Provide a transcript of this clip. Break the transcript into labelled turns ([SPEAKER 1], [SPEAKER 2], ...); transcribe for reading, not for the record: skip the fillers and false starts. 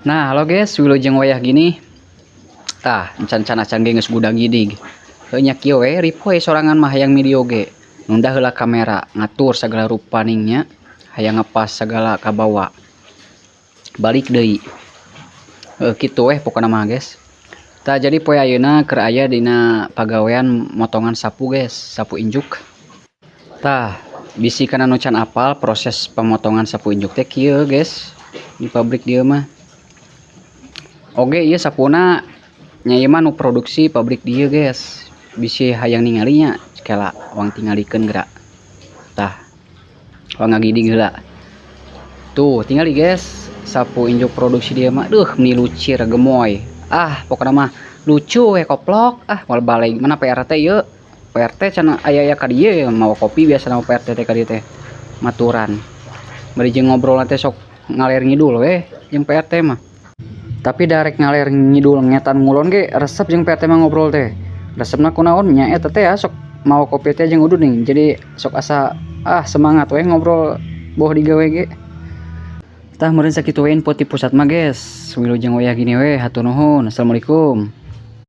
[SPEAKER 1] Nah, halo guys, wilujeng wayah gini. Tah, encan-encan acan ge geus gudag gidig. Heuh nya, kieu we ripuh sorangan mah hayang video ge. Nunda heula kamera, ngatur sagala rupa ning nya, hayang ngepas sagala kabawa. Balik deui. Heuh, kitu weh pokona mah, guys. Tah, jadi poe ayeuna keur aya dina pagawean motongan sapu, guys, sapu injuk. Tah, bisi kana nu can apal, proses pemotongan sapu injuk teh kieu, guys. Di pabrik dieu mah. Oge ieu sapuna nya, ieu mah nu produksi pabrik dieu, guys. Bisi hayang ningali nya, kela urang tingalikeun geura. Tah, urang ngagidig heula. Tuh, tingali guys, sapu injuk produksi dieu mah, duh, meni lucir gemoy. Ah, pokona mah lucu we, koplok. Ah, moal balik mana PRT ieu? PRT cenah aya-aya ka dieu mawa kopi, biasana mah PRT teh ka dieu teh. Maturan. Bari jeung ngobrol teh sok ngaler ngidul we jeung PRT mah. Tapi darek ngaler ngidul ngetan ngulon ge resep jeung PRT mah ngobrol teh. Resepna kunaon nya, eta teh ya sok mawa kopi teh jeung udud nih. Jadi sok asa ah semangat we ngobrol boh digawe ge. Tah, meureun sakitu we info ti pusat mah, guys. Wilujeng wayah gini we, hatur nuhun. Assalamualaikum.